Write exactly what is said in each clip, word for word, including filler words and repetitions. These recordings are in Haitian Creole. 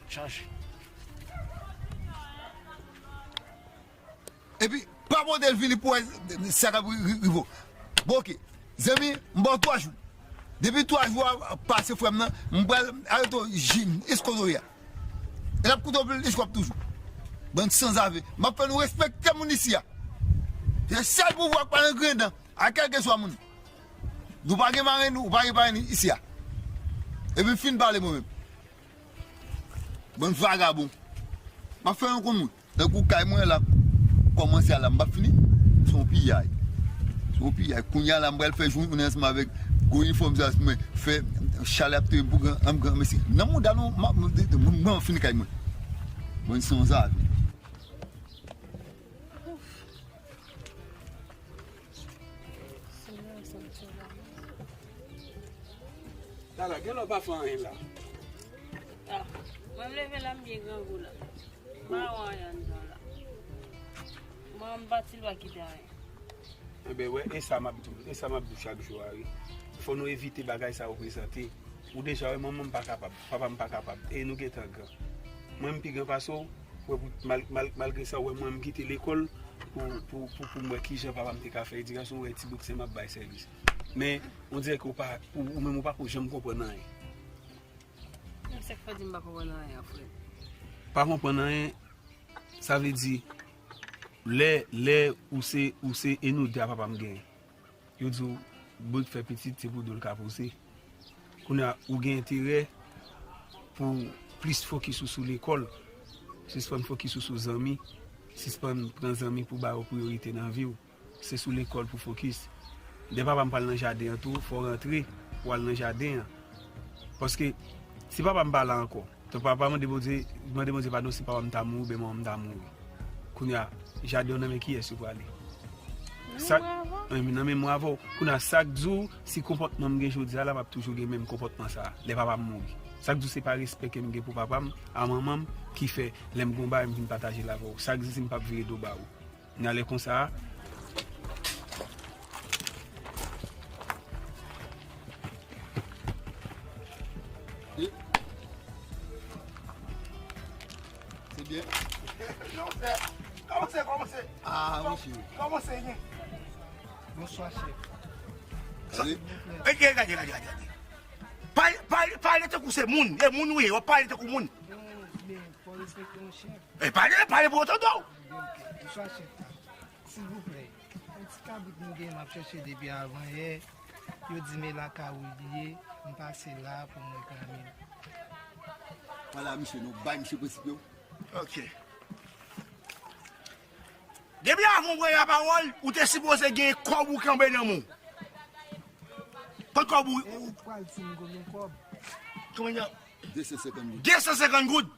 Chanje. Epi, pa pote l vini pou wè sa k ap ri- ri- rive w. Bon, oke. Zanmi, m ba w twa jou. Depi twa jou a pase, frè m nan, m pral arete w jis kote w ye a. E l ap koute w plis w ap toujou. Bann sanzave. M ap fè nou respekte moun isi a. Se sèl pouvwa k pa nan grenn nan, a kèlkeswa moun. Nou pa gen marenn, nou pa gen parenn isi a. Epi m fin pale mwen menm. Bann vagabon. M ap fè yon konn moun. Tankou kay mwen la, kòmanse a la, m p ap fini. Se yon piyay. Se yon piyay. Kounye a la, m pral fè jounen ansanm avèk gwo inifòm sa mwen fè, chalè ap touye m pou gran, an gran mesye. Nan mouda nou, m ap, m, m, m, m fin kay mwen. Mwen sanzave. Senyè, sanktye la. Tala, gen lè w pa fè anyen la. Ah, mwen m leve la, m byen grangou la. M pa wè anyen anndan la. Mwen, m pati, l pa kite anyen. Enben, wè, e sa m ap di w, e sa m ap di w chak jou a, wi. Fò nou evite bagay sa yo prezante. Ou deja wè, manman m pa kapab, papa m pa kapab, e nou gentan gran. Mwen, m pi gran pase w, wè, pou, mal, mal, malgre sa, wè, mwen, m kite lekòl pou, pou, pou, pou m wè kijan papa m te ka fè edikasyon, wè, ti bout sen m ap bay sèvis. Men, on dirè ke ou pa, ou, ou menm, ou pa ko janm konprann anyen. Men sa k fè di m pa konprann anyen an, frè m? Pa konprann anyen, sa vle di, lè, lè ou se, ou se, e nou de a papa m genyen. Yo di w, boug fè pitit, se pou do l ka poze. Kounye a, ou gen enterè pou w plis fokis ou sou lekòl, sispann fokis ou sou zanmi, sispann pran zanmi pou ba yo priyorite nan vi w. Se sou lekòl pou fokis. Lè papa m pral nan jaden an tou, fò w rantre pou w al nan jaden an. Paske, si papa m pa la ankò, tank papa mande Bondye, mande Bondye padon si papa m ta mouri, oubyen manman m ta mouri. Kounye a, jaden an nan men kiyès yo prale? Nan sa, men mwen avè w. Wi, nan men mwen avè w. Kounye a, sa k di w si konpòtman m gen jodi a la, m ap toujou gen menm konpòtman sa a, lè papa m mouri? Sa k di w se pa respè ke m gen pou papa m, a manman m, ki fè, lè m gon bagay, m vin pataje l avè w? Sa k di si m p ap vire do ba ou? Nan lè konsa, se byen. Non, sè. Kòman se, kòman se? Ah, monchè. Kòman se ye? Bonswa, chèf. Sa- Wi. Gade, gade, gade, gade. Pale, pale, pale tankou se moun. E moun ou ye, w ap pale tankou moun. Non, men, fò respekte yon chèf. E pale, pale pou yo tande w. Bonswa, chèf la. Silvouplè, yon ti kabrit m gen, m ap chèche depi avan yè. Yo di m e lakay ou li ye, m pase la pou m reklame l. Pale a misye non, bay misye prensip yo. Ok. Depi avan w pran lapawòl, ou te sipoze gen kòb ou kenbe nan men w. Kot kòb ou? E ou pral di m konbyen kòb? Konbyen? De san senkant goud. De san senkant goud.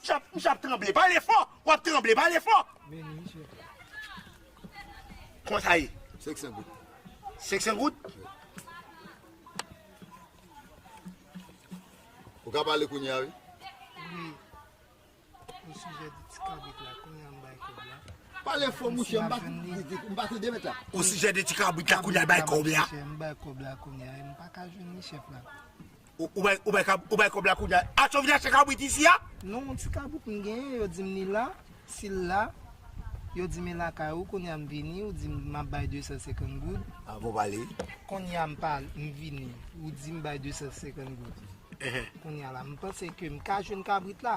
Misye ap, misye ap tranble. Pale fò! W ap tranble. Pale fò! Vini, misye. Kòman sa ye? Senk san goud. Senk san goud? Ou ka pale kounye a, wi. Wi. O sijè de ti kabrit la, kounye a m bay kòb la. Pale fò, mouche, m pa, m pa tande mèt la. O sijè de ti kabrit la, kounye a bay kòb la. Mouche, m bay kòb la kounye a, m pa ka jwenn li, chèf la. Ou, ou bay, ou bay kab-, ou bay kòb la kounye a. Achte w vin achte kabrit isi a? Non, yon ti kabrit m genyen, yo di m li la, si l la, yo di m e lakay ou, kounye a m vini, ou di m m ap bay de san senkant goud. Avan w pale. Kounye a m pale, m vini, ou di m bay de san senkant goud. Ehe. Kounye a la, m panse ke m ka jwenn kabrit la.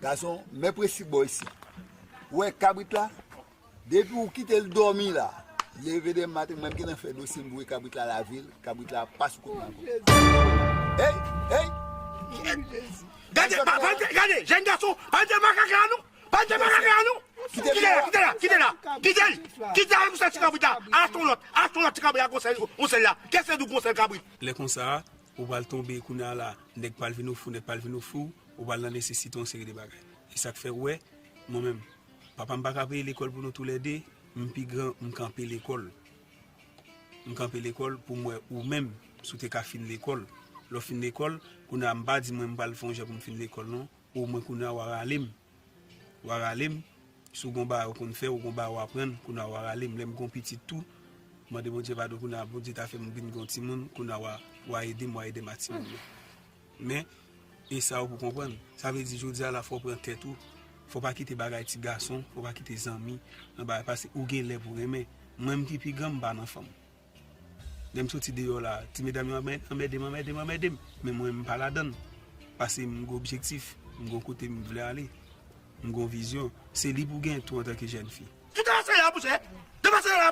Gason, men prensip ba w isi. Ou wè kabrit la? Depi ou kite l dòmi la, leve demen maten, mwen m gentan fè dosye m voye kabrit la lavil, kabrit la pa sou kont mwen ankò. Hey, hey! Gade, pa, pa, gade, jèn gason, pa antre makak la non! Pa antre makak la non! Kite l, kite l, kite l, kite l! Kite l avèk ou sèl ti kabrit la! Achte yon lòt, achte yon lòt ti kabrit la, gon sèl, gon sèl la! Kèsè di w gon sèl kabrit? Lè konsa, ou pral tonbe kounye a la, nèg pral vin ofri w, nèg pral vin ofri w, ou pral nan nesesite yon seri de bagay. E sa k fè ou wè, mwen menm, papa m pa ka peye lekòl pou nou toulède, m pi gran, m kanpe lekòl. M kanpe lekòl pou m wè ou menm, si w te ka fin lekòl. Lè w fin lekòl, kounye a m pa di mwen m pral fè yon jan pou m fin lekòl non, omwen kounye a w a rale m. W a rale m, si w gon bagay ou konn fè, ou gon bagay w aprann, kounye a w a rale m. Lè m gon pitit tou, mande Bondye padon, kounye a Bondye ta fè m vin gon timoun, kounye a w a, w a ede m, w a ede m ak timoun nan. Men, E sa ou pou konprann. Sa vle di jodi a la fò w pran tèt ou. Fò w pa kite bagay ti gason, fò w pa kite zanmi, nan bagay pase ou gen lè pou renmen. Mwen m ki pi gran m pa nan fanm. Lè m soti deyò la, ti medam yo anmè- anmède m, anmède m, anmède m. Men mwen m pa ladann. Pase m gen objektif, m gen kote m vle ale. M gen vizyon. Se li pou gen tou antanke jèn fi. Tout sa se la pou se. Devan se la,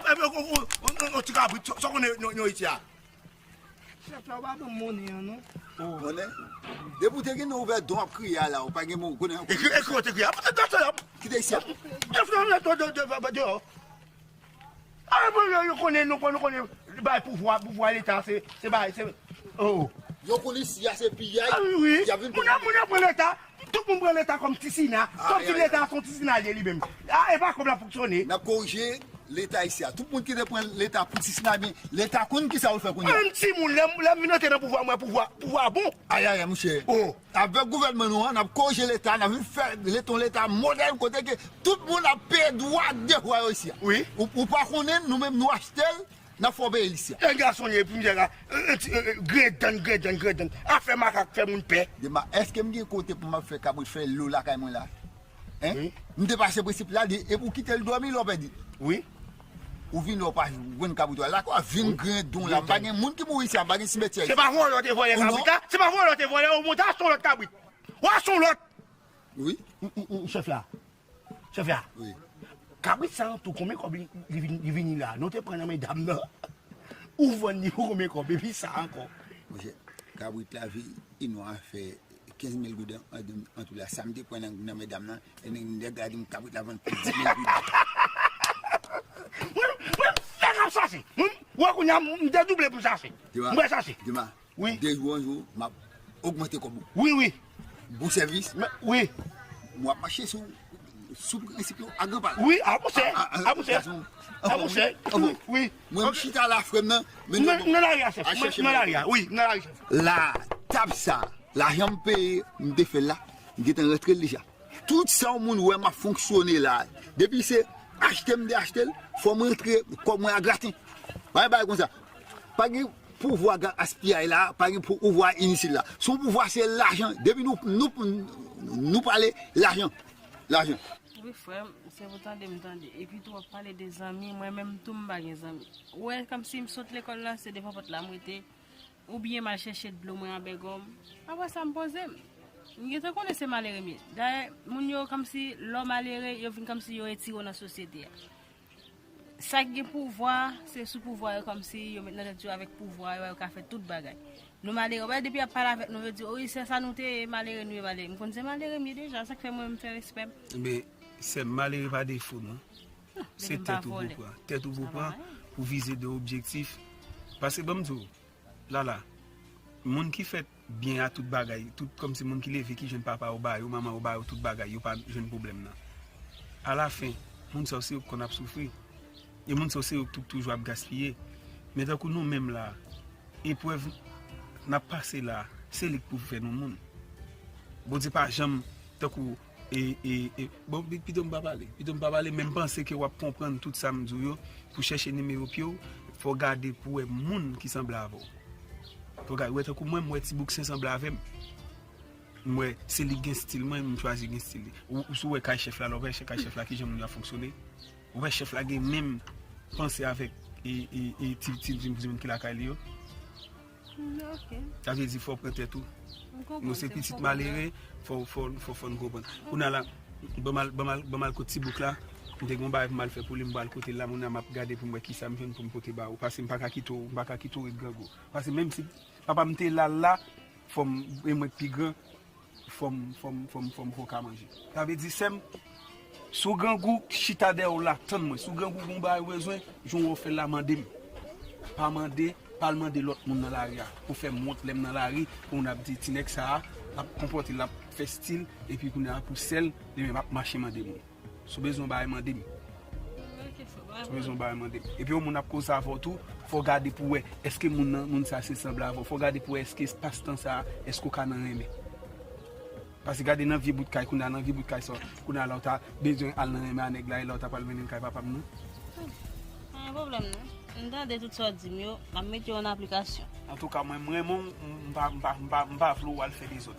yon ti kabrit, sa konnen yon iti a. Chèf la, ou pa ban m monnen an non. Konnen? Depi w te gen nan ouvè don ap kriye a la, ou pa gen moun konnen. Ekri, ekri, ou te kriye. Kite isi a. Kite isi a. Chèf la, deyò. A, bon, yo, yo konnen, nou konnen, nou konnen, bay pouvwa, pouvwa Leta, se, se bay, se, oh. Yo konnen isi a se piyay. Ah, wi, wi. Y ap vin moun nan, moun nan pran Leta, tout moun pran Leta kòm ti sina, kòm si Leta se yon ti sina li ye li menm. Ah, e pa kòm l ap fonksyone. N ap korije Leta isi a. Tout moun ki te pran Leta pou ti sina, men Leta konn ki sa yo fè kounye a. Menm timoun, lè, lè m vin antre nan pouvwa, mwen, pouvwa, pouvwa bon. Ay, ay, ay, monchè. Oh. Avèk gouvènman nou an, n ap korije Leta, n ap vin fè Leta yon Leta modèl kote ke tout moun ap peye dwa ak devwa yo isi a. Wi. Ou, ou pa konnen, nou menm nou achte l, n ap fè w peye l isi a. E gason ye, pou misye la, e, e, ti, e, e, gredann, gredann, gredann. Afè makak fè moun pè. Dema, èske m gen kote pou m ap fè kabrit fè lo lakay mwen la? Hein? Wi. M te pase prensip la, di, epi w kite l dòmi, lè w pèdi. Wi. Ou vin lè w pa jwenn kabrit ou a. Lakò a vin grendon la. M pa gen moun ki mouri isi a, m pa gen simetyè isi a. Se pa vòlè w te vòlè kabrit la? Se pa vòlè w te vòlè, ou monte achte yon lòt kabrit. Ou achte yon lòt. Wi. Chèf la. Chèf la. Wi. Kabrit sa an tou, konbyen kòb li, li vin, li vini la? Nou te pran nan men dam nan. Ou vann li pou konbyen kòb? Epi sa ankò. Monchè, kabrit la vi, inwa fè kenz mil goud an, an, an tou la. Sa m te pran nan, nan men dam nan, e nèg, nèg la di m kabrit la vann pou dis mil goud. Mwen, mwen, fè k ap chache. Mwen, wè kounye a, m, m dedouble pou chache. Dema, m pral chache. Dema, wi. De jou an jou, m ap ogmante kòb ou. Wi, wi. Bon sèvis. Wi. Mwen ap mache sou, sou prensip yo a gran pa. Wi, a monchè. A monchè. A monchè. Wi, wi. Mwen, m chita la, frè m nan, men nou nan lari a, chèf. Mwen nan lari a. Wi, nan lari, chèf. La, tab sa, lajan m peye, m te fè l la, m gentan rantre l deja. Tout sa yon moun wè m ap fonksyone la, depi se achte m te achte l, fò m rantre kòb mwen a graten. Pa gen bagay konsa. Pa gen pouvwa gaspiyay la, pa gen pou-, pouvwa initil la. Si yon pouvwa se lajan, depi nou, nou, nou pale lajan, lajan. Wi, frè m, se pou tande m tande. Epi tou, w ap pale de zanmi, mwen menm tou, m pa gen zanmi. Ou wè, kòmsi m sot lekòl la, se devan pòt la m rete. Oubyen m al chèche dlo mwen an bègòm. Apre sa, m poze m. M gentan konnen se malere m ye. Dayè, moun yo kòmsi, lè w malere, yo vin kòmsi yo etire w nan sosyete a. Sa k gen pouvwa, se sou pouvwa yo kòmsi yo met nan tèt yo avèk pouvwa yo, yo ka fè tout bagay. Nou malere, w wè depi y ap pale avèk nou, yo di, "O, se sa nou te ye, malere nou ye, malere." M konn se malere m ye deja, sa k fè mwen m fè respè m. Ebyen, sè m, malere pa defo non. Se tèt ou pou pran. Tèt ou pou pran pou vize de objektif. Paske ban m di w, Lala, moun ki fèt byen a tout bagay, tout kòmsi moun ki leve ki jwenn papa yo ba yo, manman yo ba yo tout bagay, yo pa jwenn pwoblèm nan. Alafen, moun sa yo se yo k konn ap soufri. E moun sa yo se yo k tou-, toujou ap gaspiye. Men tankou nou menm la, eprèv n ap pase la, se li k pou fè nou moun. Bondye pa janm, tankou, e, e, e, bon, pi-, pito m pa pale. Pito m pa pale, men m panse ke w ap konprann tout sa m di w yo. Pou chèche nimewo pye w, fò w gade pou w wè moun ki sanble avè w. Fò w gade, wè tankou mwen, m wè Ti Bouksen sanble avè m. M wè se li k gen stil mwen, m chwazi gen stil li. Ou, ou si w wè kay chèf la, lè w wè kay chèf la, kijan moun yo ap fonksyone. Ou wè chèf la gen menm panse avèk e, e, e ti, ti, ti, timoun ki lakay li yo. Mm, ok. Sa vle di fò w pran tèt ou. Nou se pitit malere, fò, fò, fò, fò n konprann. Kounye a la, ban m al, ban m al, ban m al kot Ti Bouk la. M te gen yon bagay pou m al fè pou li, m pral kote l la, kounye a m ap gade pou m wè kisa m jwenn pou m pote ba ou. Paske m pa ka kite w, m pa ka kite w ret grangou. Paske menm si papa m te la, la, fò m, e mwen k pi gran, fò m, fò m, fò m, fò m fè w ka manje. Sa vle di, sè m, si w grangou, chita dèyè w la, tann mwen. Si w grangou, gen yon bagay ou bezwen, jan w wè w fè l la, mande m. Pa mande, pa al mande lòt moun nan lari a. Pou fè m wont lè m nan lari, pou moun ap di, "Ti nèg sa a, l ap konpòte l, l ap fè stil, epi kounye a pou sèl, li menm ap mache mande moun." Si w bezwen yon bagay, mande m. Si w bezwen yon bagay, mande m. Epi yon moun ap koze avè w tou, fò w gade pou w wè, èske moun nan, moun sa se sanble avè w. Fò w gade pou w wè, èske pastan sa, èske w ka nan renmen. Paske gade nan vye bout kay, kounye a nan vye bout kay sa, kounye a la w ta bezwen al nan renmen a nèg la, e la w ta pral mennen l kay papa m nan. Pa gen pwoblèm non. M tande tout sa w di m yo, m ap mete yo an aplikasyon. Antouka, mwen, m renmen w, m pa, m pa, m pa, m pa vle w al fè dezòd.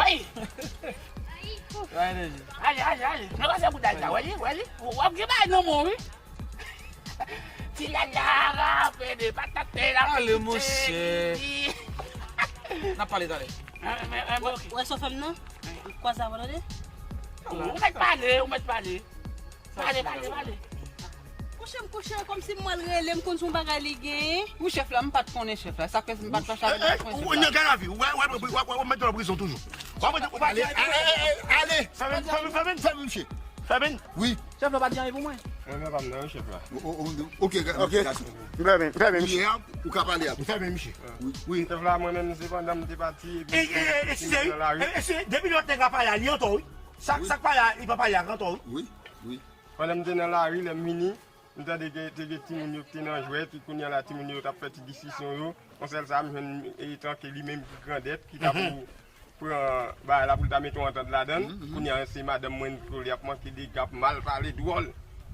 Ay! Ale, ale, ale. Nan pase boudal sa, wè li, wè li. W ap gen bagay nan men w, wi. Ti lala, fè de patate la. Ale, monchè. N ap pale talè. Wè sa w fè m nan? Kwa sa, w tande? Ou mèt pale, ou mèt pale. Pale, pale, pale. Kouche m kouche, kòmsi m al rele, m konn se yon bagay li genyen. Wi, chèf la, m pa t konnen chèf la. Sa k fè m pa t fache avè l, m pa t konnen chèf la. Ou nan gadavi, ou wè, ou wè, ou wè, ou wè, ou mèt nan prizon toujou. Ou pa mèt, ou pa ale, ale, ale, ale. Fèmen, fèmen, fèmen. Fèmen, misye. Fèmen. Wi. Chèf la pa di anyen pou mwen. Mwen menm pa m nan, chèf la. O, o, o, ok, ok. Fèmen, fèmen, misye. Ou ka pale a. Fèmen, misye. Wi, wi. Chèf la, mwen menm, se pandan m te pati, epi e, e, e, si se, e, si se, depi lòt nèg la pale a, li antò, wi. Sa, sa k pale a, li pa pale a, antò, wi. Wi, wi. Pandan m te nan lari, lè m vini, m tande ke te gen timoun yo ki te nan jwèt, kounye a la timoun yo t ap fè ti diskisyon yo. Yon sèl sa, m jwenn e tanke li menm ki grandèt, ki t ap pou pran bagay la pou l ta mete yon antant ladan l. Kounye a se madanm mwen tou li ap manke dega, ap mal pale, dwòl.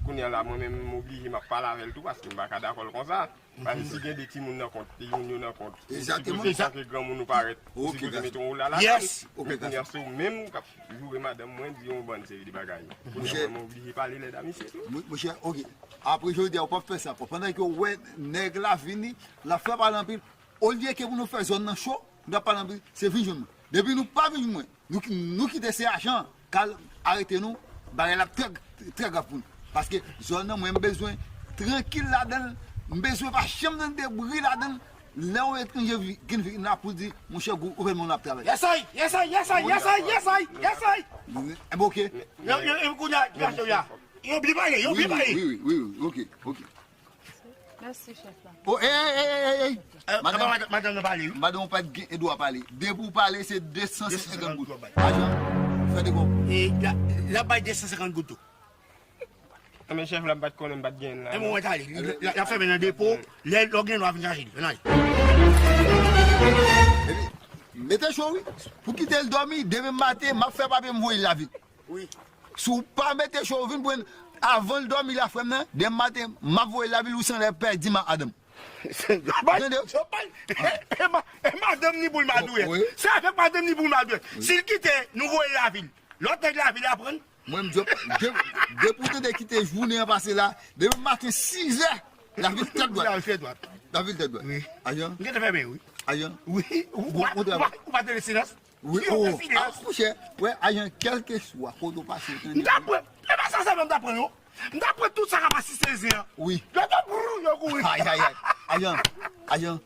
Kounye a la, mwen menm m oblije m ap pale avè l tou, paske m pa ka dakò l konsa. Paske si gen de timoun nan kont, te youn yo nan kont, ou sipoze tanke granmoun ou parèt, ou sipoze mete yon wola ladan l. Men kounye a se ou menm k ap joure madanm mwen, di yon bann seri de bagay. Kounye a mwen, mwen oblije pale lèd a misye tou. Monchè, ok. Apre jodi a, ou p ap fè sa ankò. Pandan ke w wè nèg la vini, l ap fè pale anpil, olye ke pou nou fè zòn nan cho, nou t ap pale anpil, se vin jwenn mwen. Depi nou pa vin jwenn mwen, nou, nou kite se ajan k al arete nou, bagay la ap trè, trè grav pou nou. Paske zòn nan, mwen, m bezwen trankil ladan l, m bezwen pa janm tande bri ladan l. Lè yon etranje vi- vin, vin la pou di, monchè, gou- gouvènman nou ap travay. Yes I, yes I, yes I, yes I, yes I, yes I. Ebyen, oke. Yo, yo, yo, kounye a, yo, yo, yo. Yo byen pale, yo byen pale. Wi, wi, wi, wi, oke, oke. Mèsi, chèf la. Oh, ey, ey, ey, ey, ey. Eh, madanm, madanm, madanm nan pale, wi. Madanm ou pa t gen dwa pale. Depi w pale, se de san senkant goud. Ajan, fè depo. E, la, la bay de san senkant goud tou. Anben, chèf la, m pa t konnen, m pa t gen la. E bon, mwen t ale. L ap fèmen nan depo. Lè, lè w gen dwa vin chache li. Ann ale. Epi, mete cho, wi. Pou kite l dòmi, demen maten, m ap fè papye, m voye l lavil. Wi. Si w pa mete cho, w vin pran avan l dòmi la, frè m nan, demen maten, m ap voye l lavil, ou sanlè pèdi madanm. Tande? E, e, e madanm ni boul madouyè. Wi. Se avèk madanm ni boul madouyè. Si l kite, nou voye l lavil. Lòt nèg lavil la pran l. Mwen, m di w, de, depi w tande kite jounen an pase la, demen maten sizè, lavil tèt dwat. Lavil tèt dwat. Lavil tèt dwat. Wi. Ajan. M gentan fèmen, wi. Ajan. Wi. Ou, ou, ou, ou pa tande silans? Wi, o, a, monchè, wè, ajan, kèlkeswa kote w pase, w tande. M t ap pran, e pa sa sèlman m t ap pran, non. M t ap pran tout sa k ap asiste zen an. Wi. Yo tou brrr, yo kouri. Ay, ay, ay. Ajan, ajan,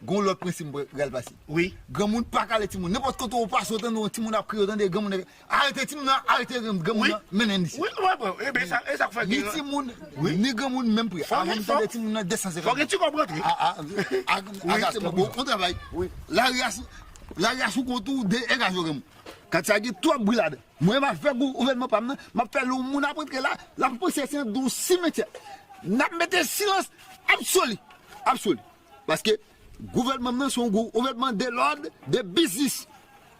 gon lòt prensip m pral pase. Wi. Granmoun pa kale timoun. Nenpòt kote w pase, w tande yon timoun ap kriye, w tande granmoun, arete timoun nan, arete granmoun nan, mennen l isi. Wi, wi, wi. E ben, sa, e sa k fè ni timoun, ni granmoun menm pri. Avan m tande timoun nan de san senkant. Fòk gen ti kòb rantre. A, a, a, a, bon, bon travay. Wi. Lari a sou, lari a sou kont ou, degaje w granmoun. Katye a gen twòp bri ladan. Mwen, m ap fè gou- gouvènman pa m nan, m ap fè l, yon moun ap rantre la, l ap panse se yon simentyè. N ap mete silans absoli, absoli. Paske gouvènman m nan se yon gou- gouvènman de lòd, de biznis.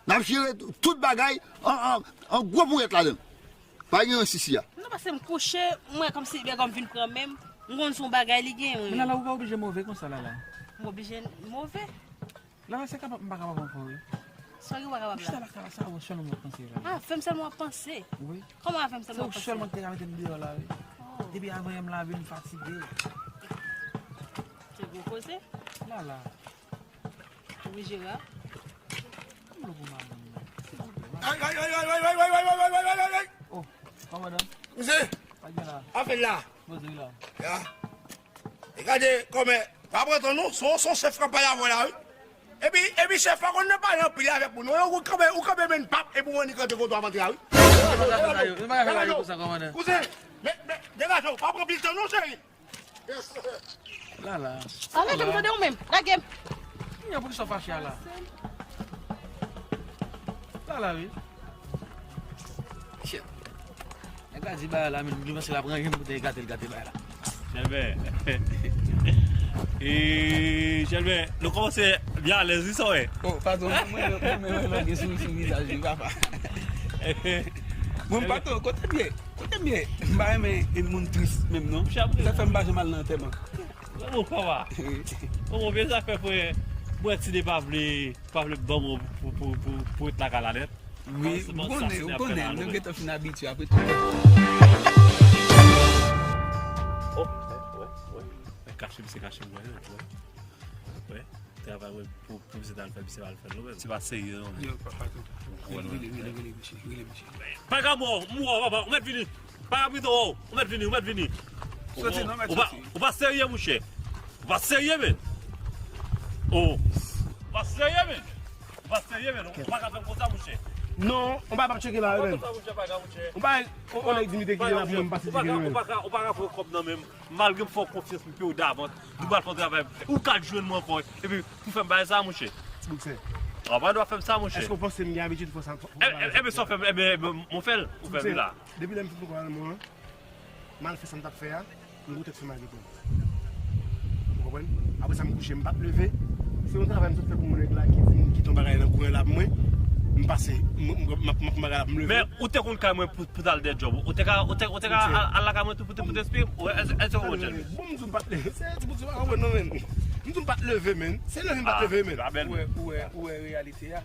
N ap jere tout bagay an, an, an gwo pouyèt ladan. Pa gen anyen isi a. Non, paske m kouche, m wè kòmsi bègòm vin pran men m. M konn se yon bagay li gen, wi. Men la, la, ou pa oblije move konsa, la, la. M oblije move? La, se kapab, m pa kapab ankò, wi. Sa w gen w pa kapab la? Chita la, sa, sa, ou sèlman w ap panse, la. Ah, fè m sèlman w ap panse? Wi. Kòman fè m sèlman w ap panse? Se ou sèlman ki te ka mete m deyò la, wi. Oh. Depi avan yè m lave, m fatige. Se gwo koze? La, la. Wi, Jera. Kòman pou madanm nan? Silvouplè, madanm. Ay, ay, ay, ay. Oh, kòmandan. Koze. Pa gen la. Afè la. Poze la. Ya. E gade kòmè, pa pran tan non, se yon, se yon chèf k ap pale avè w la, wi. Epi, epi chèf pa konn nan pale anpil avèk moun. Ou, ou kanpe, ou kanpe menm pap, epi ou annik rantre kote w ap antre a, wi. Yo pa ka fè sa, yo. Yo pa ka fè bagay konsa, kòmandan. Kouzen, men, men, degaje w, pa pran anpil tan non, cheri. La, la. Arete m, tande w menm. Lage m. Kounya, poukisa w fache a la? La, la, wi. Shit. Nèg la di bagay la, men li panse l ap range m pou te gate l gate bagay la. Chèlbè. E, Chèlbè, nou kòmanse byen alèz, wi, sa w wè. Oh, patwon, mwen, mwen, mwen, mwen, gen souri sou vizaj li, papa. Mwen, patwon, kote m ye? Kote m ye? M pa renmen moun tris menm, non. Sa fè m pa janm al nan antèman. Bon, papa. Bon, bon, byen zafè, frè. Mwen, Tine pa vle, pa vle ban mwen pou, pou, pou, pou ret lakay la nèt. Wi, ou konnen, ou konnen, nou gentan fin abitye apre tou. Oh, wè, wè, wè. Kache m, se kache m, wè, wè. Wè, travay mwen pou, pou misye ta al fè, misye pa al fè l non, men. Se pa serye non, men. Yo, pa, pa tou. Rele, rele, rele, rele, mesye, rele, mesye. Vagabon, m wè w, papa, ou mèt vini. Pa kapito, ou mèt vini, ou mèt vini. Soti non, mèt soti. Ou pa serye, monchè. Ou pa serye, men. Oh. Ou pa serye, men. Ou pa serye, men. Ou pa ka fè m konsa, monchè. Non, ou pa, pa tcheke la, men. Ou pa konsa, monchè, pa ka, monchè. Ou pa, on nèg di m te kite la pou mwen, m pase tcheke, men. Ou pa ka, ou pa ka pran kòb nan men m. Malgre m fè w konfyans, m peye w davans. Nou pral fè yon travay. Ou ka jwenn mwen ankò. Epi, pou fè m bagay sa, monchè. Ti boksè. Ou pa dwa fè m sa, monchè. Èske w panse m gen abitid fè sa? Enben, sa w fè m, enben, mwen fè l. Ou fè l la. Depi lè m fin poko al mwen, m al fè sa m t ap fè a, m goute fè m al reprann. Ou konprann? Apre sa, m kouche, m pa t leve. Se yon travay m sot fè pou yon nèg la ki di m kite yon bagay nan kouran la pou mwen. M pase, m, m, m, m, m, m leve. Men ou te konn kay mwen pou, pou t al dèyè djòb. Ou te ka, ou te, ou te ka al, al lakay mwen tou pou te, pou te espere m. Ou, èske, èske ou konprann? Bon, m di w m pa t leve. Se ti bout sa pa konprann non, men. M di w m pa t leve, men. Se leve m pa t leve, men. Ou wè, ou wè, ou wè reyalite a.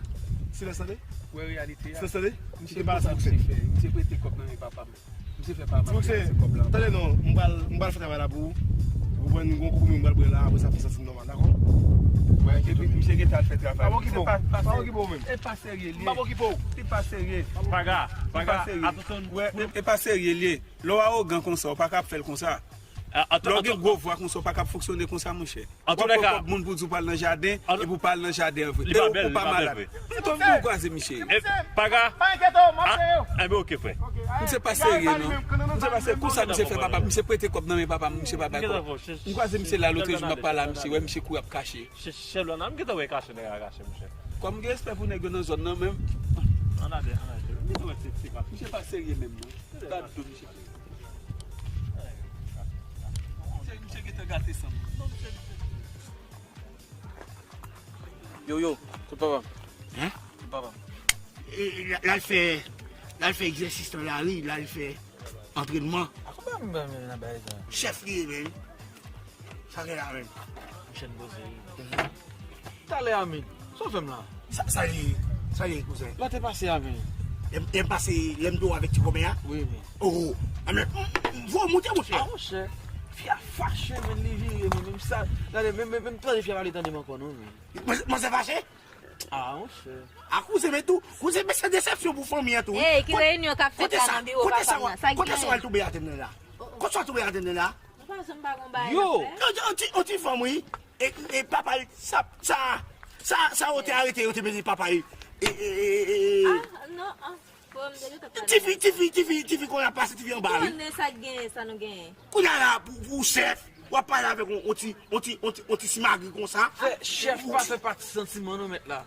Silans tande? Ou wè reyalite a. Silans tande? Misye pa sa misye fè. Misye prete kòb nan men papa m. Misye fè pa m ap ranmase kòb la. Tande non, m pral, m pral fè travay la pou ou. Ou konprann, m gon konpwomi m pral pran la, apre sa fè santi m nòmal, dakò? Wè, epi misye gentan al fè travay. Pa okipe w. Pa okipe w menm. E pa serye li ye. Pa okipe w. Li pa serye. Paga, paga, atansyon. Wè, e pa serye li ye. Lè w awogan konsa, w pa ka ap fè l konsa. Lè w gen gwo vwa konsa, w pa ka ap fonksyone konsa, monchè. W ap pran kòb moun pou di w pral nan jaden, epi w pa al nan jaden an vre. E ou pa malad. Mete w vin kwaze misye. Paga. Pa enkyete w, m ap peye w. Enben, oke, frè. Misye pa serye, non. Misye pa serye. Konsa misye fè papa m. Misye prete kòb nan men papa m, misye pa bay kòb. M kwaze misye la lòt jou, m ap pale a misye, wè misye kouri ap kache. Chèlò nan, m gentan wè kache nèg la kache, monchè. Kòm gen respè pou nèg yo nan zòn nan menm. Ann ale, ann ale. M gentan wè se, se pa. Misye pa serye menm, non. Gad do misye. Misye, misye gentan gate san m. Non, misye, misye. Yo, yo, kout papa m. Hein? Kout papa m. E, e, l al fè, l al fè egzèsis nan lari, l al fè antrènman. A konbyen moun nan bagay sa? Chèf li ye, men. Sa gen la menm? Chèn poze. Talè a, men. Sa w fè m la? Sa, sa li, sa li, kouzen? Lè w te pase a, men. Lè m, lè m pase, lè m do avèk ti kòmè a? Wi, wi. Oh, oh. A, men, m, m, m, voye moute, monchè. A, monchè. Fi a fache, men, li vire, men, menm sa. Gade, menm, menm, menm tande fi a pale, tande m ankò, non, men. Manzè, manzè fache? A, monchè. A, kouzen, men tou, kouzen, men se desepsyon pou fanmi an tou, wi. Ey, ki reyinyon k ap fèt la nan biwo papa m nan? Sa k genyen? Kote sa w al tonbe atè nan la? Kote sa w al tonbe atè nan la? Nou pa janm pa gon bagay n ap fè. Yon, yon ti, yon ti fanm, wi. E, e papa l, sa, sa, sa, sa yo te arete, yo te mete papa l. E, e, e, e, e. Ah, non, ah. Frè m te gentan pale. Tifi, tifi, tifi, tifi, kounye a pase tifi anba, wi. Konnen sa k genyen, sa nou genyen. Kounye a la, pou, pou chèf, w ap pale avèk yon, yon ti, yon ti, yon ti, yon ti simagri konsa. Frè, chèf pa fè pati santiman, non, mèt la.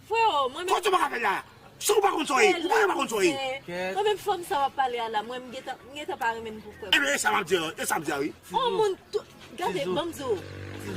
Freo, mwen menm. Kote w pa ka fè la? Si w pa konn sa w ye, ou pa ka pa konn sa w ye. Mwen menm fanm sa w ap pale a la, mwen m gentan, m gentan pa renmen l pou frè m. Ebyen, e sa m ap di a, e sa m di a, wi. On moun tou, gade, ban m di w,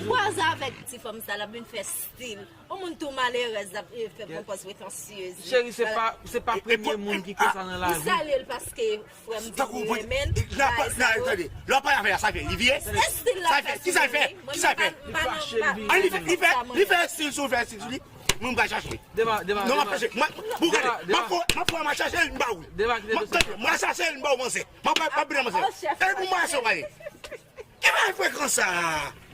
kwaze avèk ti fanm sa, l ap vin fè stil. On moun tou malerèz, l ap, eh, fè pwopòz pretansyez. Cheri, se pa, se pa premye moun ki konsa nan lavi. M salye l paske frè m di li renmen l, bagay sa yo. Tande, lè w pale avè l, sa fè, li vye? Estil l ap fè sou mwen, wi. Mwen menm pa, m pa nan, m pa nan, m pa nan sa, mwen menm. Li fè, li fè estil sou, fè estil sou li. Mwen m pral chache li. Dema, dema, dema. Non, m ap chache. Mwen, bon, gade, m ap fè, m ap fè, m ap chache l, m ba ou l. Dema, kite dosye. Tande, m ap chache l, m ba ou manzè. M ap, m ap, m ap, manzè. E pou mwen se w ale. Ki bagay frekan sa?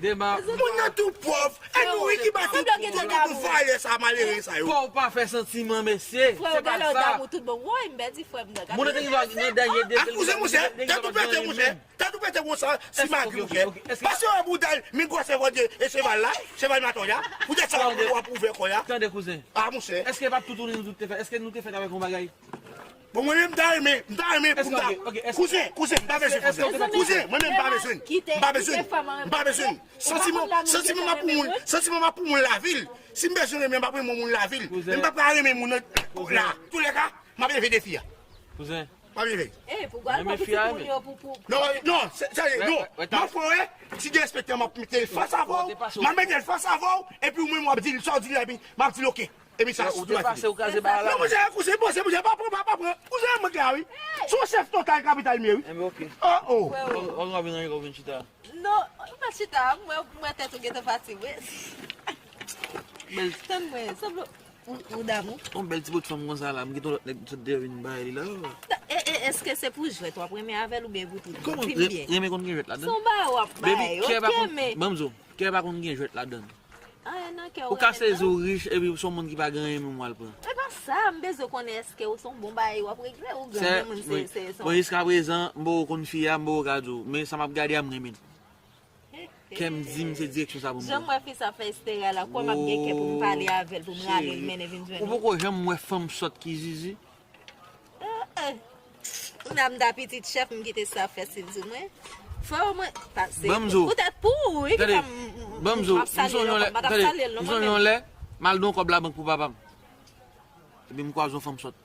Dema. Moun nan tou pòv. E nou wi ki ba tout, tout, tout, tout vòlè sa, malere sa yo. Pòv pa fè santiman, mesye. Se pa sa. Frè, w genlè w damou tout bon. Woy, m pèdi frè m nan. Moun nan te gen dwa nan dènye de. A, kouzen, monchè. Tèt ou pete, monchè. Tèt ou pete konsa, simagri, monchè. Paske wè bouda l, mi gwosè vòdye e cheval la, cheval matòy la. Poutèt sa w ap, w ap ouvè kò a. Tande, kouzen. A, monchè. Èske pa tout ou nou tout te fèt? Èske nou te fèt avèk yon bagay? Bon, mwen menm, m ta renmen, m ta renmen pou m ta. Kouzen, kouzen, m pa bezwen kouzen. Kouzen, mwen menm, m pa bezwen. M pa bezwen. M pa bezwen. Santiman, santiman m ap pou moun, santiman m ap pou moun lavil. Si m bezwen renmen, m ap renmen moun lavil. Men m pa pral renmen moun nan la. Toulèka, m ap leve defi a. Kouzen. M ap leve. Eh, pou gwa l pa pou ti moun yo, pou, pou. Non, non, se, se, non. M ap fè w wè, si gen enspektè, m ap mete l fas avè w. M ap mete l fas avè w, epi ou menm w ap di l, sa w di l la, epi m ap di l oke. Epi sa, ou depase, ou kraze bagay la. Non, monchè, kouzen, monchè, monchè, pa pran, pa, pa pran. Kouzen, mwen klè, wi. Se yon chèf total kapital m ye, wi. Enben, oke. Oh, oh. Ou, ou, ou vin, ou vin chita. Non, ou pa chita, mwen, mwen tèt ou gentan fatige, wi. Tann mwen, sanble ou, ou damou. Yon bèl ti bout fanm konsa la, m kite yon lòt nèg sot deyò vin bay li la. E, e, èske se pou jwèt w ap renmen avè l oubyen pou tout bon? Kòman renmen konn gen jwèt ladan? Se yon bagay w ap bay, oke, men. Ban m di w, kè pa konn gen jwèt ladan. Anyen nan kè w renmen. Ou ka sezi w rich epi se yon moun ki pa gen anyen menm w al pran. E pa sa, m bezwen konnen èske w se yon bon bagay w ap regle ou gen moun se, se, se. Bon, jiskaprezan, m poko konn fi a, m poko ka di w, men sa m ap gade a, m renmen l. Kè m di m se direksyon sa pou m pran. Jan m wè fi sa fè Estera la, kwè m ap gen kè pou m pale avè l, pou m rale l mennen vin jwenn ou. Ou poko janm wè fanm sòt ki zizi? Eh, eh. Kounye a m ta pitit chèf, m kite sa fè stil sou mwen. Frè mwen, pase. Ban m di w. Poutèt pou ou, wi, ki fè m, m, m, m ap salye l ankò, m pa t ap salye l non, mwen menm. M sonje yon lè, m al gen yon kòb labank pou papa m. Epi m kwaze yon fanm sòt.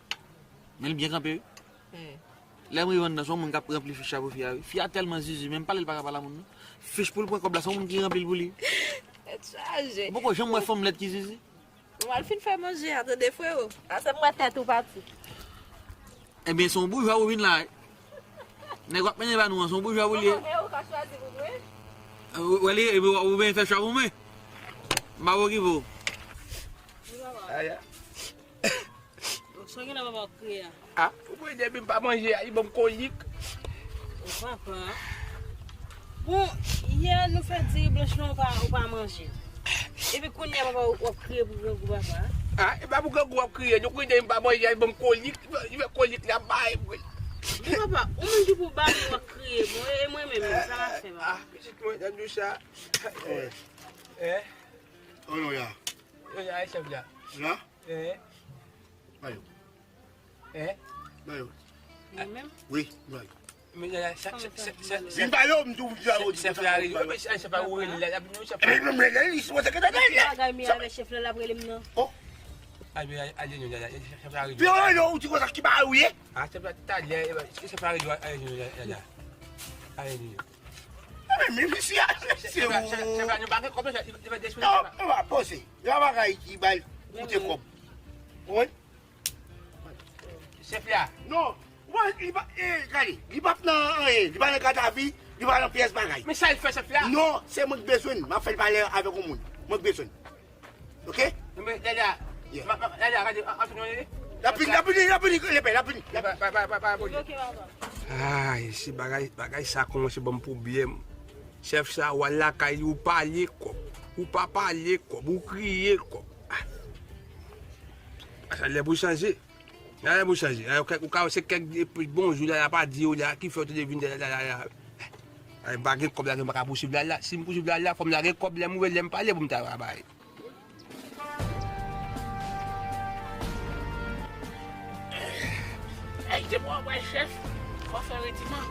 Men l byen kanpe, wi. Lè m rive anndan, se yon moun k ap ranpli fich la pou fi a, wi. Fi a tèlman zizi, menm pale l pa ka pale a moun, non. Fich pou l pran kòb la, se yon moun ki ranpli l pou li. Tèt chaje. Ou poko janm wè fanm lèd ki zizi? Ou al fin fè manje a, tande, freo. Pase m wè tèt ou pati. Ebyen, se yon boujwa ou vin la, wi. Nèg w ap mennen ba nou an, se yon boujwa ou li ye. Ou ka chwazi pou mwen. Ou, ou, ou, ou byen fè chwa pou mwen. M pa okipe w. Aya. Sa w gen la, papa, w ap kriye a? Ah, ou mwen depi m pa manje a, li ban m kolik. O papa. Bon, yè nou fè diri blanch lan, ou pa, ou pa manje. Epi kounye a papa w ap kriye pou grangou papa. Ah, e pa pou grangou w ap kriye. Nou kriye m pa manje, al ban m kolik. Li fè kolik la bay. Men papa, ou menm ki pou ba nou w ap kriye. Bon, e mwen menm, sa m ap fè papa. Ah, pitit mwen, tande sa. Eh. Eh. Oh non, ya. Yo, ya, chèf la. La? Eh. Ayo. Eh? Ba yo. Mwen menm? Wi, ba yo. Men la, la, sa, sa, sa, sa, sa, Vin ba yo, m tou, m di ba yo, chèf la, chèf la, ou rele la, la, nou, chèf la. Men, men, men, li sipoze ke tande, la. Bagay mi avè chèf la, l ap rele m nan. Oh. Ay, men, ale, ale, nou, la, la, chèf la, rele. Pi, oh, yo, ou di konsa ki ba yo ye? Ah, chèf la, talè, eh, chèf la, rele, ale, nou, la, la, la. Ale, nou. Men, men, men, si, ah, se, se, chèf la, chèf la, nou pa gen kòb, chèf la, li, li fè despè, non, chèf la. Yo pa poze. Yo pa bagay ki ba l koute kòb. Wi. Chèf la. Non. Wè, li pa, eh, gade, li p ap nan anyen, li pa nan gadavi, li pa nan pyès bagay. Men sa l fè chèf la? Non, se mwen k bezwen l, m ap fè l pale avèk yon moun. Mwen k bezwen l. Oke? Men, la, la, ma, ma, la, la, gade, an, an, an, la vini, la vini, la vini, lepè, la vini. Ba, ba, ba, ba, ba, ba, ba. Ay, si bagay, bagay sa kòmanse ban m pwoblèm. Chèf sa, w al lakay li, ou pale kòb, ou pa pale kòb, ou kriye kòb. Ah. Sa lè pou chanje. Lè pou chanje. Ou ka, ou ka, se kèk bonjou la, la pa di yo la, ki fè w te vin la, la, la, la. Ay, m pa gen kòb la, m pa ka pouswiv la, la. Si m pouswiv la, la, fò m lage kòb, lè m ouvè, lè m pale pou m ta bay. Ay, depi w ap wè chèf, fò fè retiman.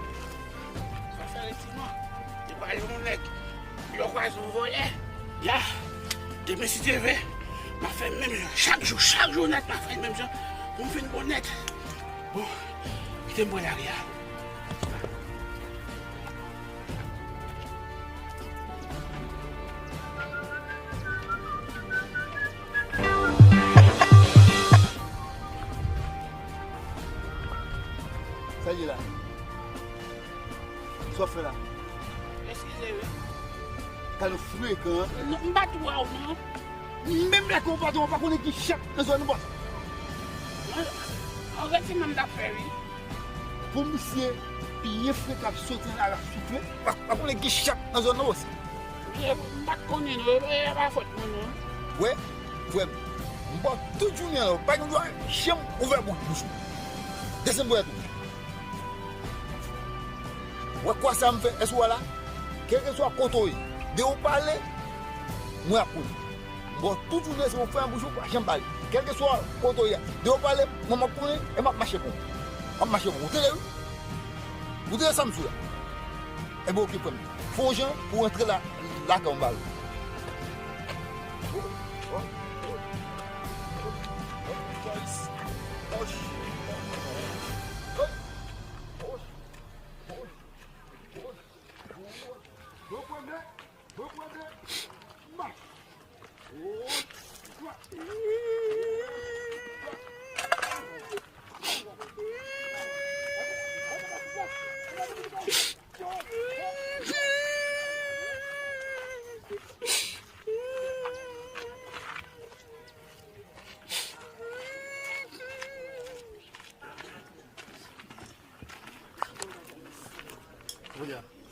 Fò fè retiman. Depi w al yon nèg, lè w kwaze yon vòlè, ya, demen si Dye vle, m ap fè menm jan. Chak jou, chak jou nèt, m ap fè menm jan. Pou m fin bon nèt. Bon, kite m pran lari a. Sa ye la? Sa w ap fè la? Eskize wi. Gade w frekan, an. Non, m pa t wè w non. Menm lè ke w patwon, w pa konnen ki chèf nan zòn nan, bòs. An, an retiman m t ap fè wi. Pou misye byen frekan ap soti nan lari ap soufle, w pa, w pa konnen ki chèf nan zòn nan, bòs. M pa t konnen non, e, e pa fòt mwen non. Wè, frè m, m ba w tout jounen an, w pa gen dwa janm ouvè bou-, bouch ou. Desann bwè tou. Wè kwa sa m fè, èske w wè la? Kèlkeswa kote w ye, de w pale, mwen ap konnen. M ba w tout jounen, se yon fèmen bouch ou, pa janm pale. Kèlkeswa kote w ye, de w pale, mwen m ap konnen, e m ap mache kon. M ap mache kon. Ou tande wi? Ou tande sa m di w la? Ebyen, oke, frè m. Fè yon jan pou w antre la, lakay w, m ba w.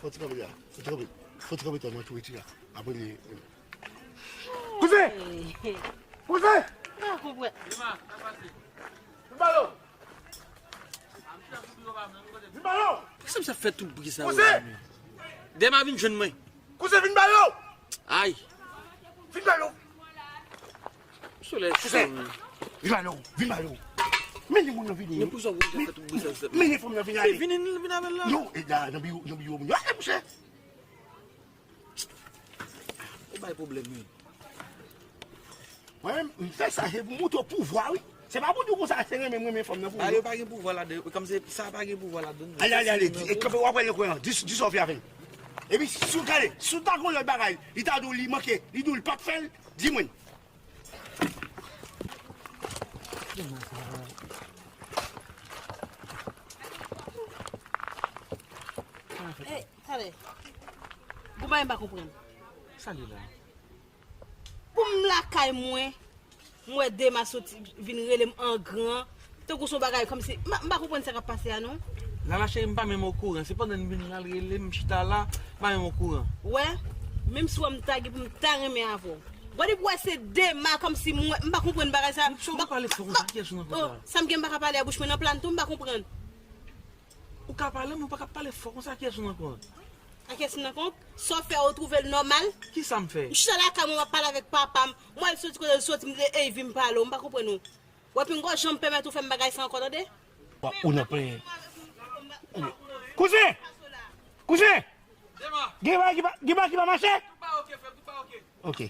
Fò ti kanpe la. Fò ti kanpe. Fò ti kanpe tan nan tou iti la. Apre li. Kouzen! Kouzen! Pa konprann. Vin ba yo! Vin ba yo! Kisa misye ap fè tout bri sa yo la menm? Dema vin jwenn mwen. Kouzen, vin ba yo! Ay! Vin ba yo! Solèy cho menm. Vin ba yo! Vin ba yo! Mennen moun nan vini. Men poukisa w oblije fè tout bri sa yo? Mennen fanm nan vini ale. Vini, vini avè l la. Non, e la, nan biwo, nan biwo moun yo. Ale, monchè! Ou bay pwoblèm wi. Mwen menm, m fè sa, se pou montre w pouvwa wi. Se pa pou di w konsa, se renmen m renmen fanm nan pou ou. Ba yo pa gen pouvwa ladan, kòm se sa pa gen pouvwa ladan. Ale, ale, ale, di, e kanpe w ap pran lenkwen an, di, di sa w fè avè l. Epi, si w gade, si w ta gen yon lòt bagay, li ta di w li manke, li di w li pa t fè l, di mwen. Ey, talè. Gon bagay m pa konprann. Sa li la? Pou m lakay mwen, m wè Dema soti vin rele m an gran, tankou se yon bagay kòmsi, m pa, m pa konprann sa k ap pase a non. Lala cheri, m pa menm okouran. Se pandan n vin la, l rele m, m chita la, m pa menm okouran. Wè, menm si w wè m ta gen pou m ta renmen avè w. Bon, depi w wè se Dema, kòmsi mwen, m pa konprann bagay sa. Sa w ka pale fò konsa, kiyès ou nan kont la? Sa m gen m pa ka pale a bouch mwen nan plàn tou, m pa konprann. Ou ka pale, men ou pa ka pale fò konsa, kiyès ou nan kont? A kiyès m nan kont? Sa w fè, ou twouve l nòmal? Kisa m fè? M chita lakay mwen, m ap pale avèk papa m. Mwen, l soti kote l soti, m di, ey, vin m pale w, m pa konprann ou. W ap yon gwo jan m pèmèt ou fè m bagay sa ankò, tande? Ou nan plenyen. Kouzen! Kouzen! Gen bagay ki pa, gen bagay ki pa mache? Ok.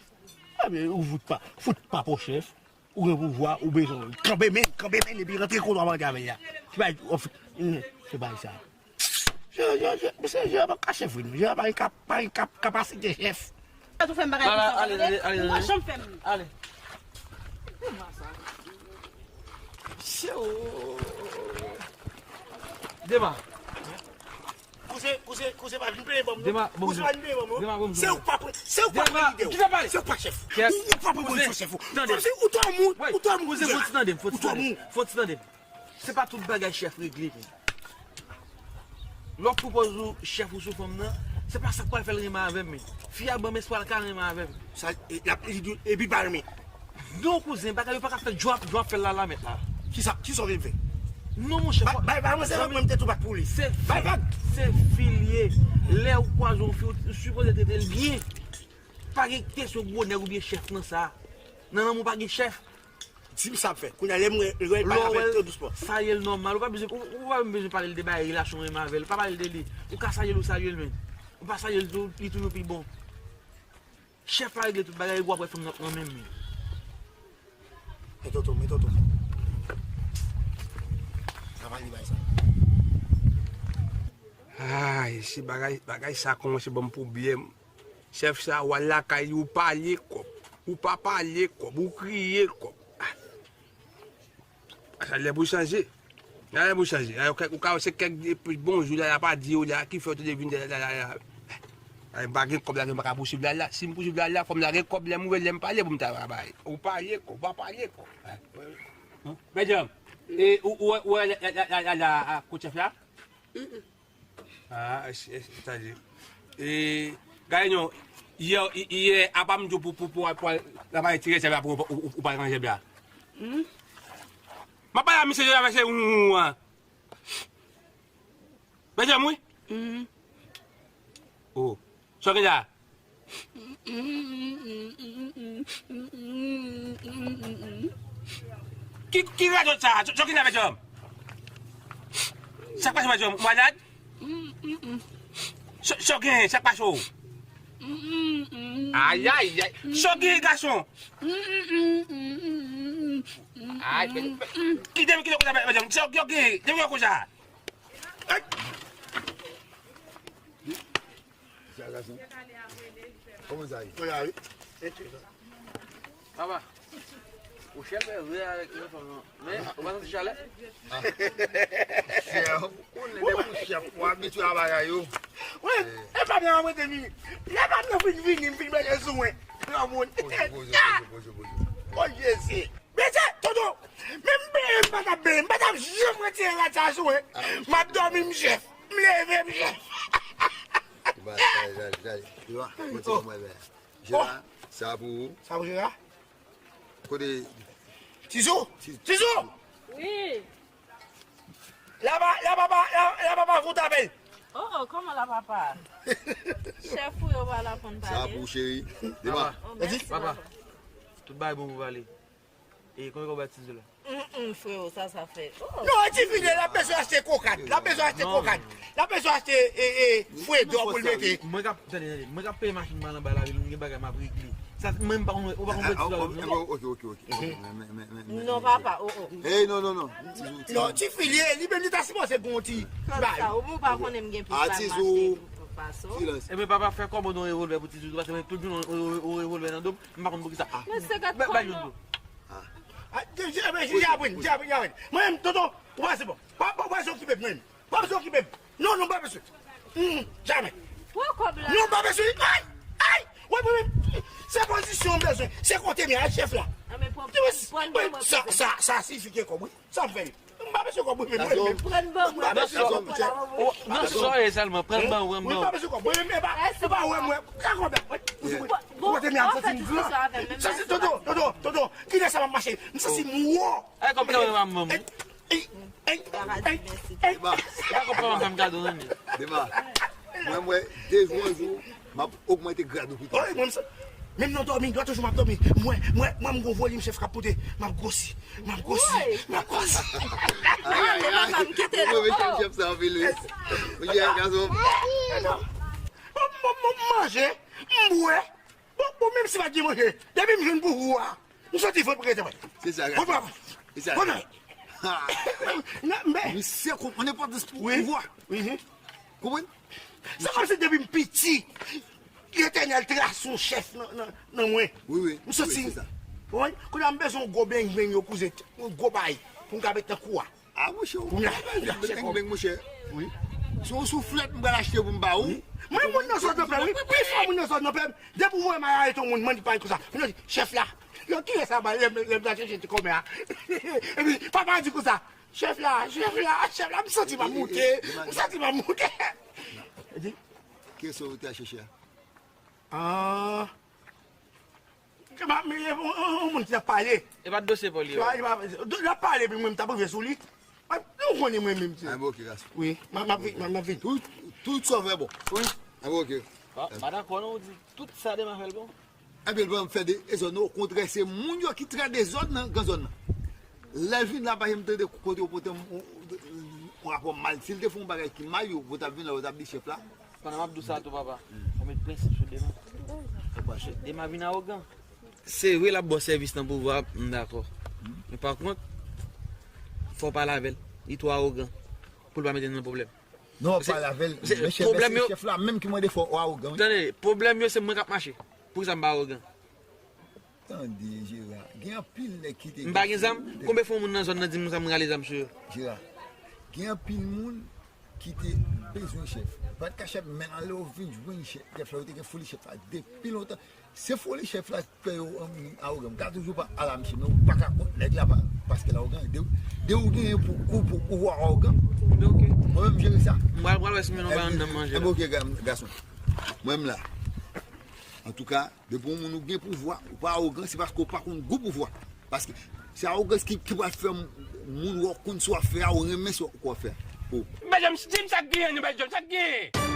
Ebyen, ou fout pa, fout pa po chèf. Ou gen pouvwa, ou bezwen kanpe men, kanpe men, epi rantre kote w ap rantre avè l la. Se bagay, se bagay sa. Je, je, je, mesye, je pa ka chèf, wi, non. Je pa gen kap-, pa gen kap-, kapasite chèf. Sa tou fè m bagay konsa, ale, ale, ale, ale. Mwen janm fè m. Ale. Se ou. Dema. Kouzen, kouzen, kouzen pa vin peye banm, non. Dema, bon, kouzen pa vin peye banm, non. Dema, bon, se ou k pa pre-, se ou k pa pre lide w. Se ou k pa chèf. Ou, ou pa pre pozisyon chèf ou. Kòmsi ou twò moun, ou twò moun. Kouzen, fò ti tande m, fò ti tande m. Fò ti tande m. Se pa tout bagay chèf regle, men. Lè w pwopoze w chèf ou sou fanm nan, se pa sa k pral fè l renmen avè m, men. Fi a ban m espwa l ka renmen avè m. Sa, e, l ap, li di, epi l pa renmen. Non, kouzen, bagay yo pa ka fèt jan w ap, jan w ap fè l la, la, mèt la. Kisa, kisa w vin fè? Non, monchè. Bay, bay, bay, mwen se mwen te tou bat pou li. Bay vag. Se fi l ye. Lè ou kwaze yon fi, ou sipoze trete l byen. Pa gen kesyon gwo nèg oubyen chèf nan sa. Nan lanmou pa gen chèf. Di m sa ap fè. Kounye a, lè m wè, lè m pale avè l trè dousman. Salye l nòmal. Ou pa bezwen, ou, ou pa menm bezwen pale l de bagay relasyon w renmen avè l. Pa pale l de li. Ou ka salye l, ou salye l, men. Ou pa salye l tou, li toujou pi bon. Chèf pa regle tout bagay, epi w ap wè fanm nan ap nan menm men. Men tonton, men tonton. Travay li bay sa. Ay, si bagay, bagay sa kòmanse ban m pwoblèm. Chèf sa, w al lakay li, ou pale kòb. Ou pa pale kòb, ou kriye kòb. Ah. Sa lè pou chanje. Sa lè pou chanje. Ay, ou ka, ou ka wè se kèk de plis bon jou la, la pa di yo la, ki fè yo te vin la, la, la, la. Ay, m pa gen kòb la, m pa ka pouswiv la, la. Si m pouswiv la, la, fò m lage kòb, lè m ouvè, lè m pale pou m ta bay. Ou pale kòb, ou pa pale kòb. Bèjam, e, ou, ou, ou, la, la, la, la, la, a, kout chèf la? Ah, es, es, sa di. E, gade non, yè, yè, apa m di w pou, pou, pou, pou, pou al travay ti rezèv la pou ou, ou, ou, ou pa ranje bla. M ap pale a misye, se la, se ou, ou, an. Bèjam, wi. Oh. Sa w gen la? Ki, ki radòt sa? Sa w gen la, bèjam? Sa k pase, bèjam? Ou malad? Sa, sa w gen? Sa k pase w? Ayayay. Sa w gen, gason? Ay, kite m, kite m konsa, bèjam. Sa w gen? Kite m konsa. Ay! Sa gason. Kòman sa ye? Kòman sa ye? Papa, ou chèf vre avèk telefòn nan. Men, ou pa santi chalè? Ah. Chèf, ou konnen lè pou chèf, ou abitye a bagay yo. Wi, e pa byen mwen te vini. Lè pa byen fin vini, m fin mete sou mwen. Granmoun. Poze, poze, poze, poze, poze. O Jezi. Mesye, tonton, men m benyen, m pa t ap benyen, m pa t ap janm retire rad sa sou mwen. M ap dòmi, m chèf. M leve, m chèf. Ou pa, sa, sa, sa, ou pa, kote pou mwen, ben. Jera, sa pou ou. Sa pou Jera? Kote? Tizou! Ti-, Tizou! Wi. La pa, la papa, la, la papa, fout apèl. Oh, oh, kòman la papa? Chèf ou yo pa la konn pale. Sa pou ou, cheri. Dema. Oh, mèsi, papa. Tout bagay bon pou pale. E konbyen kòb w bay Tizou la? Mm, mm, freo, sa, sa fè. Oh. Non, e ti fi l, l ap bezwen achte koka. L ap bezwen achte koka. L ap bezwen achte, e, e, fredò pou l mete. Mwen k ap, tande, tande, mwen k ap peye machin mwen anba lavil, mwen gen bagay m ap regle. Sa, mwen, m pa konn, ou pa konn wè Tizou la, non? Ok, ok, ok. Non, papa, oh, oh. Ey, non, non, non. Non, ti fi l ye, li menm li ta sipoze gon ti bagay. Sa, ou pa konnen m gen plis bagay m achte pou, pou paso. Silans. Ebyen, papa, fè kòmande yon revòlvè pou Tizou, paske mwen tout jounen yon, yon, yon revòlvè nan do m, m pa konn poukisa. Men se gad kòman. Ah, je, je, je, je aprann, je aprann, je aprann. Mwen menm, tonton, ou pa se bon. Pa, pa, pa se okipe m, mwen menm. Pa bezwen okipe m. Non, non, pa bezwen. Mm, jamè. Pran kòb la. Non, pa bezwen. Ay! Ay! Wè, mwen menm, se pozisyon m bezwen. Se kote m ye, a chèf la. Sa, sa, sa siyifi gen kòb, wi. Sa m fè? M pa bezwen kòb, wi, men mwen, men. Pran ban mwen. M pa bezwen kòb, chè. M pa bezwen kòb. Wi, m pa bezwen kòb. Mwen, men, pa, se pa wè mwen. Ka kòb la, mwen. Ou kote m ye a, m santi m gran. Sa se tonton, tonton, tonton. Kilè sa m ap mache? M santi m wo. Ay, kòb la, mwen, mwen. Ey, ey, ey, ey. Dema. Dema. Mwen, mwen, de jou an jou, m ap ogmante grad ou pito. Wi, mwen, m sa, menm nan dòmi, dwa toujou m ap dòmi. Mwen, mwen, mwen, m gon volim chèf k ap pote. M ap gwosi, m ap gwosi, m ap gwosi. Ay, ay, ay. Mwen renmen chèf, chèf sa anpil, wi. Mwen jè gason. Bon, bon, bon, m manje, m bwè. Bon, bon, menm si pa t gen manje, depi m jwenn pouvwa, m soti fout pou rete, mwen. Se sa, gason. Fout pou. Se sa. Fout. Ha. Non, men. Misye konprann enpòtans pou pouvwa. Wi. Mhm. Konprann? Se kòmsi depi m piti, Letènèl trase yon chèf nan, nan, nan mwen. Wi, wi. M soti. Wi, se sa. Wi, kounye a m bezwen yon gwo beng beng yo kouze, yon gwo bay pou m ka met nan kou a. A, monchè, ou beng beng, monchè. Wi. Se yon souflèt m pral achte pou m ba ou. Wi. Mwen moun nan zòn nan pè, wi. Pi fò moun nan zòn nan pè. Depi ou voye m al arete yon moun, mande pale konsa. Moun nan di, chèf la. Yo, kilè sa ba, lè m, lè m ta chèche ti kòmè a. Epi, papa di konsa, chèf la, chèf la, chèf la, m santi m ap moute. M santi m ap moute. Li di, kilè sa ou te al chèche a? Ah. Ke m ap, men, yon, yon, yon moun ki ap pale. E pa t dosye pa w li ye. Li pa, li pa, l ap pale, epi mwen, m t ap rive sou li. Ah, nou konnen mwen menm, ti. Ah, bon, ok, gason. Wi, m ap, m ap vin, m ap, m ap vin. Tout, tout sa w fè bon. Wi. Ah, bon, ok. Pa, pa dakò, non, ou di tout sa Dema fè l bon. Epi l pa fè de, dezòd, non, okontrè, se moun yo ki trè dezòd nan gran zòn nan. Lè l vin la, pa janm tande kote yo pote yon, yon rapò mal. Si l te fè yon bagay ki mal, yo, yo t ap vin la, yo t ap di chèf la. Pandan m ap di w sa tou, papa, fò w met prensip sou Dema. Paske Dema vin awogan. Se vre l ap ba w sèvis nan pouvwa, m dakò. Men pa kont, fò w pale avè l. Li twò awogan pou l pa mete n nan pwoblèm. Non, pale avè l. Men chèf, se chèf la menm ki mande fò w awogan, wi. Tande, pwoblèm yo se mwen k ap mache. Poukisa m pa awogan? Tande, Jera, gen anpil nèg ki te... M pa gen zam? Konbyen fwa moun nan zòn nan di m sa m rale zam sou yo? Jera, gen anpil moun ki te bezwen chèf. Pa t ka chèf, men lè yo vin jwenn chèf, chèf la, yo te gen foli chèf la depi lontan. Se foli chèf la k fè yo, um, awogan. M ka toujou pa al a misye, men ou pa ka kont nèg la pa, paske l awogan. De, de ou genyen pou, pou, pou, pou ou awogan. Mwen menm jere sa. M pral, pral wè si m jwenn yon bagay anndan m manje la. Enben, ok, ga-, gason. Mwen menm la. Antouka, depi yon moun ou gen pouvwa, ou pa awogan, se paske ou pa konn gou pouvwa. Paske se awogans ki, ki pral fè moun wè w konn sa w ap fè a, ou renmen sa w ap fè a. Bèl Jòm, di m sa k genyen, non, Bèl Jòm, sa k genyen?